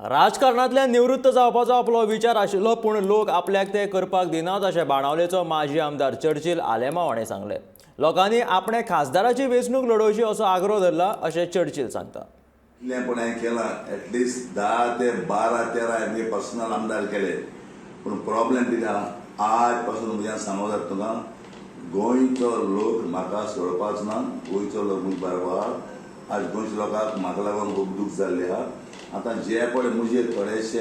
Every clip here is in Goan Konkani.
राजकारणांतल्यान निवृत्त जावपाचो आपलो विचार आशिल्लो, पूण लोक आपल्याक ते करपाक दिनात अशें बाणावलेचो माजी आमदार चर्चिल आलेमांव हाणें सांगलें. लोकांनी आपणें खासदाराची वेंचणूक लडोवची असो आग्रो धरला अशें चर्चिल सांगता. इतलें पण हांवें केलां, एटलिस्ट 10 ते 12 13 हांवें पर्सनल आमदार केले. पूण प्रॉब्लेम कितें आहा, आज पासून म्हज्यान सांगूं जाता तुका, गोंयचो लोक म्हाका सोडपाच ना. गोंयचो लोक म्हजे बरोबर. आज गोंयच्या लोकांक म्हाका लागून खूब दूख जाल्ली आहा. आतां जे पळय म्हजेर थोडेशे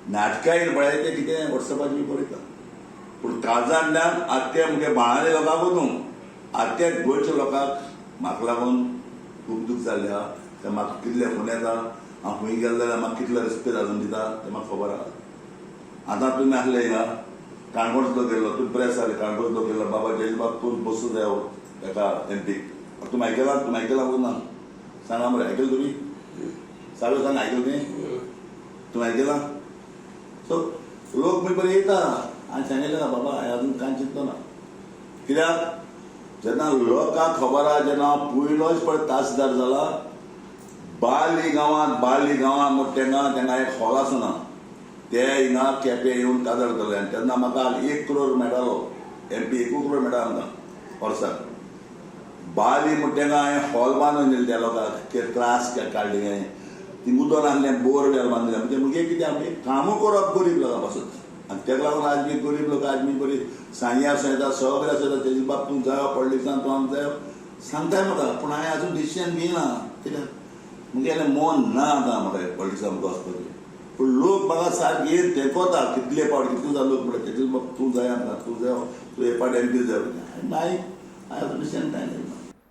नाटकां येयले पळय, ते कितें वॉट्सॅपाचेर बी पळयता. पूण काळजांतल्यान आत्या मुगे बाणावले लोकांक न्हू, आत्या गोंयच्या लोकांक म्हाका लागून खूब दूख जाल्ली आहा. ते म्हाका कितले फोन येता, हांव खंय गेलो जाल्यार म्हाका कितलो रेस्पेद अजून दिता तें म्हाका खबर आहा. आतां तुमी आसले हिंगा काणकोणचो गेल्लो, तुमी प्रेस जाले, काणकोणचो गेल्लो, बाबा जयबाब तूं बसूं जाय एका एमपीक. तुमी आयकलां? तुमी आयकलां कोण ना? सांगा मरे, आयकलें तुमी? सारकें सांगा, आयकलें तुमी? तुमी आयकलां? सो लोक मागीर बरे येता आनी सांगिल्लें ना बाबा, हांवें अजून कांय चिंतलो ना. कित्याक जेन्ना लोकांक खबर आहा, जेन्ना हांव पयलोच पळय तासदार जाला बाली गांवांत, बाली गांवांत म्हूण तेंगा एक हॉल आसना, ते हिंगा केपें येवन काजार जाले. आनी तेन्ना म्हाका 1 करोड मेळटालो, एमपी 1 करोड मेळटा आमकां वर्साक. बाली म्हूण तेंगा हांवें हॉल बांदून दिले त्या लोकांक, ते त्रास काडले हांवें. ती उदक नासलें, बोरवेल बांदले. म्हणजे मुगे कितें आमी कामूय करप गरीब लोकां पासून. आनी तेका लागून आज बी गरीब लोक आज बी बरी सांग्या आसूं येता, सगळे आसूं येता. तेजी बाब तूं जायो पॉलिटिक्सान, तूं आमकां जायो सांगताय म्हाका, पूण हांवें अजून डिसिजन घेयना. कित्याक मुगेलें मन ना आतां म्हाका पॉलिटिक्सान मुखार वचपाचें. पूण लोक म्हाका सारके येवन तेंकता. कितले पावट कितले जालो लोक म्हणटा, तेजे बाब तूं जाय आमकां, तूं जाय, तूं हे पावट एमपी जाय. नाही, हांवें अजून डिसिजन कांय घेयना.